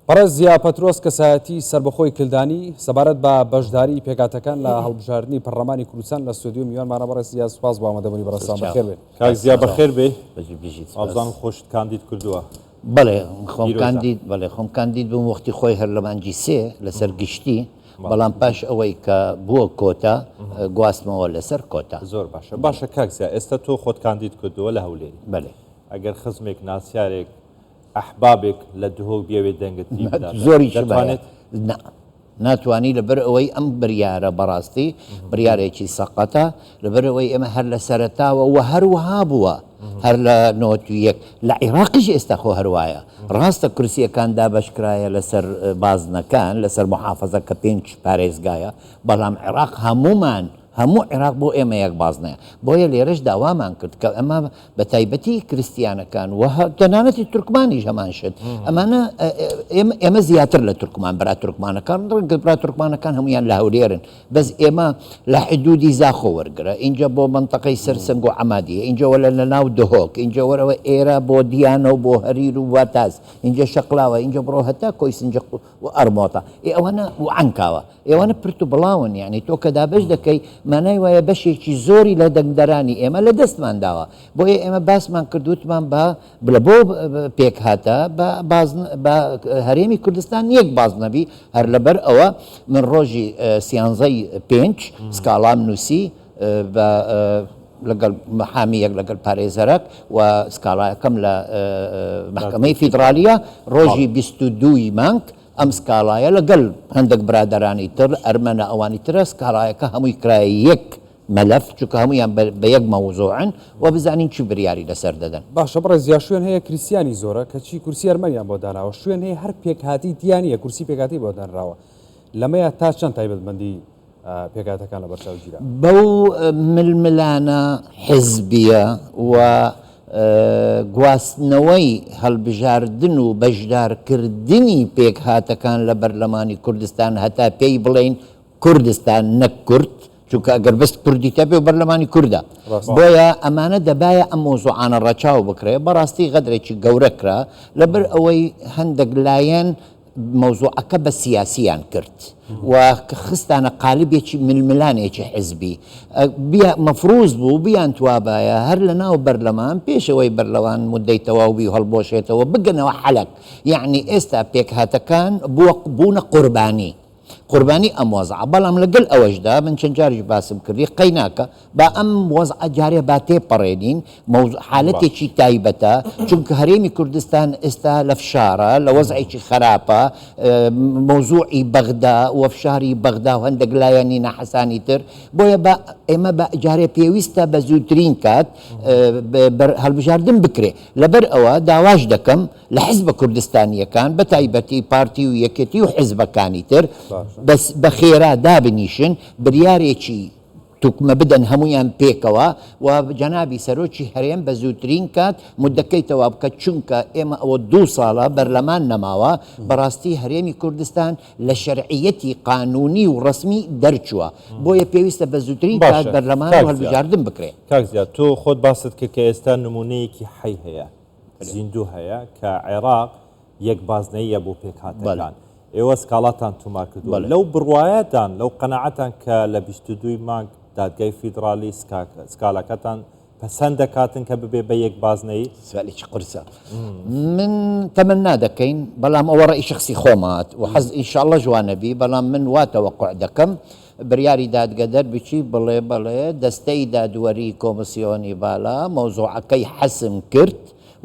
بەڕێز زیا پەترۆس کەسایەتی سەربەخۆی کلدانی سەبارەت بە بەشداری پێکهاتەکان لە هەڵبژاردنی پەرلەمانی کوردستان لە ستۆدیۆ میوانمانە. بەڕێز زیا سوپاس بۆ ئامادەبوونی بەڕێزتان، بەخێر بێن. کاک زیا بەخێر بێی. بژی بژیت سپاس. وابزانم خۆشت کاندید کردووە. بەڵێ خۆم پیرۆزە. کاندید بەڵێ خۆم کاندید بووم وەختی خۆی هەر لە مانگی سێ لەسەر گشتی بەڵام پاش ئەوەی کە بووە کۆتا گواستمەوە لەسەر کۆتا. زۆر باشە. باشە کاک زیا ئێستا تۆ خۆت کاندید کردووە لە هەولێری. بەلێ. ئەگەر خزمێک ناسیارێک ئەحبابێک لە دهۆک بیەوێت دەنگت لی بدات زۆریشم هەیە. دەتوانێت؟ نا ناتوانی لەبەر ئەوەی ئەم بریارە بەڕاستی بریارێکی سەقەتە لەبەر ئەوەی ئێمە هەر لە سەرەتاوە و هەروەها بووە هەر لە 91 لە عیراقیش ئێستا خۆ هەروایە ڕاستە کورسیەکان دابەشکرایە لەسەر بازنەکان لەسەر محافەزە کە پێنج پارێزگایە بەڵام عێراق هەمومان هەموو عێراق بۆ ئێمە یەک بازنەیە بۆیە لێرەش داوامان کرد کە ئەمە بە تایبەتی کریستیانەکان و تەنانەتی تورکمانیش هەمان شت ئەمانە ئێمە زیاتر لە تورکمان برا تورکمانەکان ڕەنگە برا تورکمانەکان هەمویان لە هەولێرن بەس ئێمە لە حدودی زاخۆ وەرگرە ئینجا بۆ منطقەی سەرسەنگ و عەمادیە ئینجا وەلە لە ناو دهۆک ئینجا وەرەوە ئێرە بۆ دیانە و بۆ هەریر و واتاز ئینجا شەقلاوە ئینجا بڕۆ هەتا کۆی سنجق و ئەرمۆتە ئێ ئەوانە و عەنکاوە ئێوانە پرت و بڵاون یانی تۆ کە دابەش دەکەی مانای وایە بەشێکی زۆری لە دەنگدەرانی ئێمە لە دەستمان داوە بۆیە ئێمە باسمان کرد وتمان بە بلە بۆ پێکهاتە بە بازن بە هەرێمی کوردستان یەک باز نەبی هەر لەبەر ئەوە من ڕۆژی سیانزەی پێنج سکاڵام نووسی بە لەگەڵ محامیەک لەگەڵ پارێزەرەک و سکاڵایەکەم لە مەحکەمەی فیدڕالیە ڕۆژی 22 ی مانگ ئەم سکاڵایە لەگەل هەندێک برادەرانی تر ئەرمەنە ئەوانی ترە سکاڵایەکە هەمووی کرایە یەک مەلەف چونکە هەموویان بە یەک مەوزوعن و بزانین چی بریاری لەسەر دەدەن. باشە بەڕێز زیا شوێن هەیە کریستیانی زۆرە کەچی کورسی ئەرمەنیان بۆ داناوە شوێن هەیە هەر پێکهاتەی تیا نیە کورسی پێکهاتەی بۆ دانراوە لەمەیا تا چەند تایبەتمەندی پێکهاتەکان لەبەرچاو گیرا؟ بەو ململانە حزبیە و گواستنەوەی هەڵبژاردن و بەشدارکردنی پێکهاتەکان لە بەرلەمانی کوردستان هەتا پێی بڵێین کوردستان نەک کورد، چونکە ئەگەر بەس کوردی تەبێ و بەرلەمانی کوردە بۆیە ئەمانە دەبایە ئەم مەوزوعانە ڕەچاو بکرێ. بەڕاستی غەدرێکی گەورە کرا لەبەر ئەوەی هەندێک لایەن مەوزوعەکە بە سیاسیان کرد و خستانە قالبێکی ململانێکی حزبی. مەفروز بوو بیانتوابایە هەر لە ناو بەرلەمان پێش ئەوەی بەرلەوان مودەی تەواو بی و هەڵبوەشێتەوە بگەنەوە حەلەک. یەعنی ئێستا پێکهاتەکان بوونە قوربانی. قوربانی ئەم وەزعە. بەڵام لەگەل ئەوەشدا من چەند جاریش باسم کردی قەیناکە با ئەم وەزعە جارێ با تێپەڕێنین، مەوزوع حالەتێکی تایبەتە، چونکە هەرێمی کوردستان ئێستا لە فشارە، لە وەزعێکی خەراپە، مەوزوعی بەغدا و فشاری بەغدا و هەندێک لایەنی ناحەسانی تر، بۆیە با ئێمە با جارێ پێویستە بە زووترین کات هەڵبژاردن بکرێ، لەبەر ئەوە داواش دەکەم لە حزبە کوردستانییەکان بە تایبەتی پارتی و یەکێتی و حزبەکانی تر بەس بە خێرا دابنیشن بریارێکی توکمە بدەن هەموویان پێکەوە و جەنابی سەرۆکی هەرێم بە زووترین کات مودەکەی تەواو بکە چونکە ئێمە ئەوە دوو ساڵە بەرلەمان نەماوە بەڕاستی هەرێمی کوردستان لە شەرعیەتی قانونی و ڕەسمی دەرچووە بۆیە پێویستە بە زووترین کات باشە بەرلەمان و کاک زیا هەلبژاردن بکرێ. کاک زیا تۆ خۆت باست کرد کە ئێستا نمونەیەکی حەی هەیە زیندوو هەیە کە عێراق یەک بازنەییە بۆ پێکهاتەکان. ئێوە سکاڵاتان تومار کردووە. لەو بڕوایەدان، لەو قەناعەتان کە لە 22 ی مانگ دادگای فیدڕالی سکاڵاکەتان پەسەند دەکاتن کە ببێ بە یەک بازنەیی؟ سوالێکی قورسە. من تەمەنا دەکەین، بەڵام ئەوە ڕەئی شەخسی خۆمە و حەز ئینشاڵڵە وا نەبی، بەڵام من وا تەوەقوع دەکەم بریاری دادگە دەربچی بڵێ بەڵێ دەستەی دادوەری کۆمسیۆنی بالا مەوزوعەکەی حەسم کرد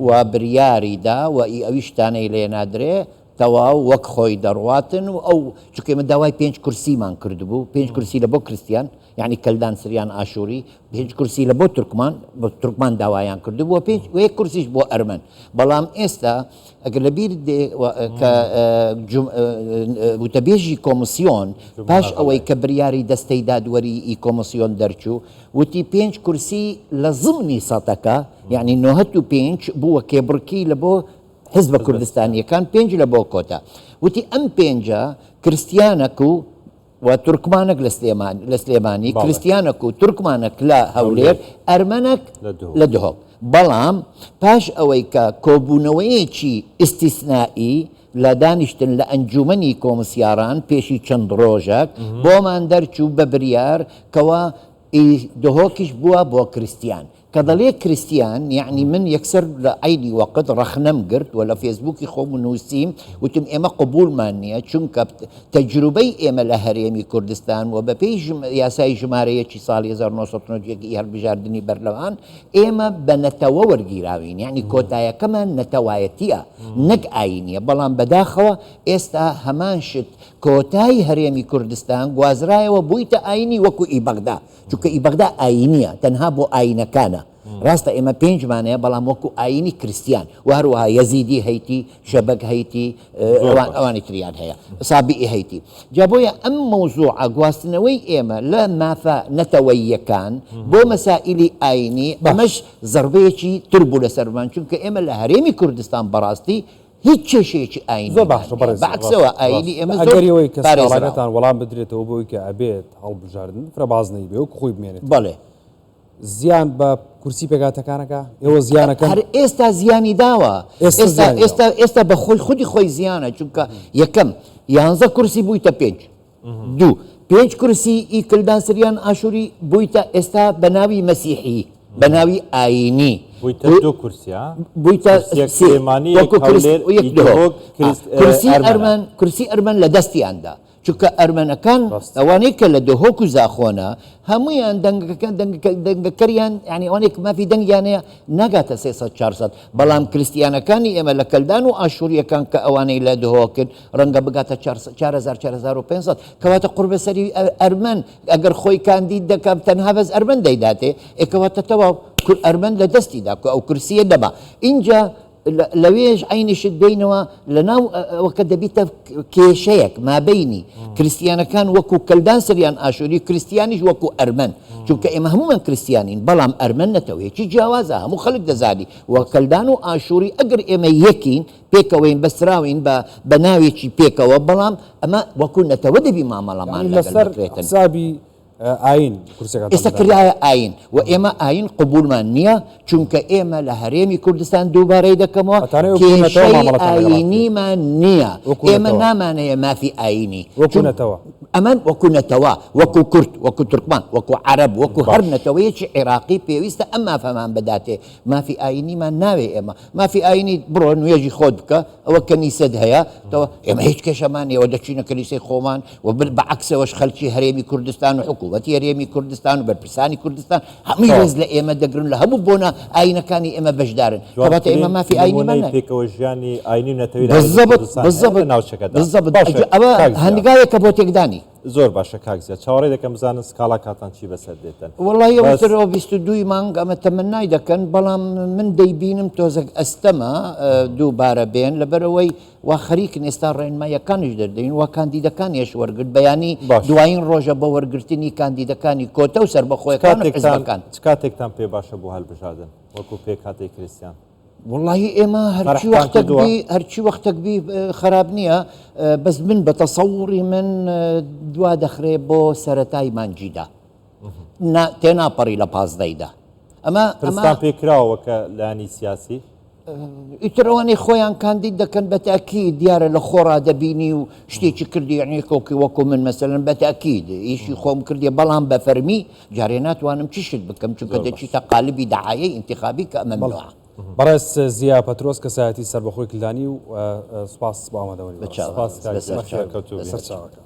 و بریاری دا و ئی ئەوی شتانەی لێ نادرێ تەواو وەک خۆی دەڕواتن و ئەو چونکە ئێمە داوای پێنج کورسیمان کردبوو پێنج کورسی لە بۆ کریستیان یعنی کەلدان سریان ئاشووری پێنج کورسی لە بۆ تورکمان بۆ تورکمان داوایان کردبوو و پێنج و یەک کورسیش بۆ ئەرمەن بەڵام ئێستا ئەگەر لە بیرت دێ کە وتەبێژی کۆمسیۆن پاش ئەوەی کە بریاری دەستەی دادوەری ئی کۆمسیۆن دەرچوو وتی پێنج کورسی لە زمنی سەتەکە یعنی نۆهەت و پێنج بووە کێبڕکی لە بۆ حزبە کوردستانیەکان پێنج لە بۆ کۆتا وتی ئەم پێنجە کرستیانەک و و تورکمانەک لە سلێمانی لە سلێمانی، کریستیانەک و تورکمانەک لە هەولێر، ئەرمەنەک لە دهۆک. بەڵام پاش ئەوەی کە کۆبوونەوەیەکی ئیستیسنائی لە دانیشتن لە ئەنجومەنی کۆمسیاران پێشی چەند ڕۆژەک بۆمان دەرچوو بە بریار کەوا ئی دهۆکیش بووە بۆ کریستیان. کە دەڵێ کریستیان یەعنی من یەکسەر لە عەینی وەقت ڕەخنەم گرت و لە فێسبووکی خۆم نووسیم وتم ئێمە قبووڵمان نییە چونکە تەجروبەی ئێمە لە هەرێمی کوردستان و بەپێی یاسای ژمارە یەکی ساڵی 1991 ی هەڵبژاردنی بەرلەمان ئێمە بە نەتەوە وەرگیراوین یەعنی کۆتایەکەمان نەتەوایەتییە نەک ئایینییە بەڵام بەداخەوە ئێستا هەمان شت کۆتای هەرێمی کوردستان گوازرایەوە بوویتە ئاینی وەکو ئی بەغدا چونکە ئی بەغدا ئاینیە تەنها بۆ ئاینەکانە ڕاستە ئێمە پێنجمان هەیە بەڵام وەکو ئاینی کریستیان و هەروەها یەزیدی هەیتی شەبەک هەیتی ئەوان ئەوانی تریان هەیە سابیئی هەیتی جا بۆیە ئەم مەوزوعە گواستنەوەی ئێمە لە مافە نەتەوەییەکان بۆ مەسائیلی ئاینی ئەمەش زەربەیەکی تر بوو لەسەرمان چونکە ئێمە لە هەرێمی کوردستان بەڕاستی هیچ کێشەیەکی ئایینیمان زۆر باشە نییە، بەڕێز بە عەکسەوە ڕاست ئایینی ڕاست ئێمە زۆر ئەگەری ئەوەی کە پارێزراوە. سکاڵاکەتان وەڵام بدرێتەوە بۆ ئەوەی کە ئەبێت هەڵبژاردن فرە بازنەیی بێ وەکو خۆی بمێنێتەوە بەڵێ. زیان بە کورسی پێکهاتەکانەکا؟ ئێوە زیانەکەن؟ هەر ئێستا زیانی داوە. ئێستا ئێستا زیانی داوە. ئێستا ئێستا بە خۆی خودی خۆی زیانە چونکە یەکەم یانزە کورسی بوویتە پێنج. دوو، پێنج کورسی ی کلدان سریان ئاشوری بوویتە ئێستا بە ناوی مەسیحی، بە ناوی ئایینی. بوویتە دوو کورسی ها؟ بوویتە کورسیەک سێ، سلێمانی، یەک وەکو کورس هەولێر، و یەک ی دهۆک. دهۆک، کریس کورسی ئەرمەنە. ئەرمەن، کورسی ئەرمەن لە دەستیان دا. چونکە ئەرمەنەکان ڕاست. ئەوانەی کە لە دهۆک و زاخۆنە هەموویان دەنگەکە دەنگەکە دەنگەکەریان یانی ئەوانەی کە مافی دەنگیان هەیە ناگاتە 300 400 بەڵام کریستیانەکانی ئێمە لە کەلدان و ئاشوورییەکان کە ئەوانەی لە دهۆکن ڕەنگە بگاتە 4500 4500 کەواتە قوربەسەری ئەرمەن ئەگەر خۆی کاندید دەکا تەنها بەس ئەرمەن دەیداتێ ئێ کەواتە تەواو ئەرمەن لە دەستی دا ئەو کورسیە نەما ئینجا لەوێش عەینی شت بێینەوە لەناو ئەوەکە دەبیتە کێشەیەک مابینی کریستیانەکان وەکو کەلدان سریان ئاشوری کریستیانیش وەکو ئەرمەن چونکە ئێمە هەمومان کریستیانین بەڵام ئەرمەن نەتەوەیەکی جیاوازە هەموو خەڵک دەزانی و کەلدان و ئاشوری ئەگەر ئێمە یەکین پێکەوەین بەستراوین بە بە ناوێکی پێکەوە بەڵام ئەمە وەکو نەتەوە دەبی مامەڵەمان یانی لەگەڵ لەسەر بکرێتن. حسابی ئاین کورسیەکانتان ئێستا بدەن. کرایە ئاین و ئێمە ئاین قبوڵمان نییە چونکە ئێمە لە هەرێمی کوردستان دووبارەی دەکەمەوە ئەتانەوێ وەکو نەتەوە کێشەی مامەڵەتان لەگەڵا بکرێت. ئاینیمان نییە وەکو ئێمە نەتەوە. نامانەیە مافی ئاینی وەکو چون نەتەوە. ئەمە وەکو نەتەوە وەکو کورد وەکو تورکمان وەکو عەرەب وەکو هەر باش. نەتەوەیەکی عێراقی پێویستە ئەم مافەمان بداتێ مافی ئاینیمان ناوێ ئێمە مافی ئاینی بڕۆ نوێژی خۆت بکە ئەوە کەنیسەت هەیە تەوە ئێمە هیچ کێشەمان نییە دەچینە کەنیسەی خۆمان و بر بە عەکسەوەش خەلکی هەرێمی کوردستان و حکوومەتی هەرێمی کوردستان و بەرپرسانی کوردستان هەمووی ڕێز لە ئێمە دەگرن لە هەموو بۆنە ئاینەکانی ئێمە بەشدارن کەواتە ئێمە جوانترین مافی ئاینیمان نموونەی ناوێ. پێکەوە ژیانی ئاینی و نەتەوەی لە هەرێمی بالضبط کوردستان هەیە لە بالضبط ناوچەکەدا. بالضبط باشە ئەوە کاک زیا. هەنگاوێکە بۆ تێکدانی. زۆر باشە کاک زیا چاوەڕێ دەکەم بزانم سکاڵاکاتان چی بەسەر دێتن. وەڵاهی ئەوە بەس. تر ئەوە 22 ی مانگ ئەمە تەمەنای دەکەن بەڵام من دەیبینم تۆزەک ئەستەمە دووبارە بێن لەبەرئەوەی وا خەریکن ئێستا ڕێنماییەکانیش دەردەین وا کاندیدەکانیش وەرگرت بەیانی باش. دوایین ڕۆژە بۆ وەرگرتنی کاندیدەکانی کۆتە و چ سەربەخۆیەکان و کاتێکتان حزبەکان. چ کاتێکتان پێ باشە بۆ هەلبژاردن وەکو پێکهاتەی کریستیان؟ وەڵاهی ئێمە هەرچی تەرحتان وەختەک کردووە؟ بی هەرچی وەختەک بی خراپ نییە بەس من بە تەسەوڕی من دوا دەخرێ بۆ سەرەتای مانگی دا نا تێناپەڕی لە پازدەی دا ئەمە ئەمە پرستان پێ کراوە کە لایەنی سیاسی؟ ئیتر ئەوانەی خۆیان کاندید دەکەن بە تاکید دیارە لە خۆڕا دەبینی و شتێکی کردی یعنی کۆکی وەکو من مەسەلەن بە تاکید ئیشی خۆم کردیە بەڵام بە فەرمی جارێ ناتوانم چ شت بکەم چونکە زۆر باش. دەچیتە قالبی دەعایەی ئینتیخابی کە مەمنوعە. بەڕێز زیا پەترۆس کەسایەتی سەربەخۆی کلدانی و سوپاس بۆ ئامادەبوونی بە بەڕێز. چاوان سوپاس کاک بەسەر زیا چاو سەرکەوتوو بی. بەسەر سەرچاوەکە.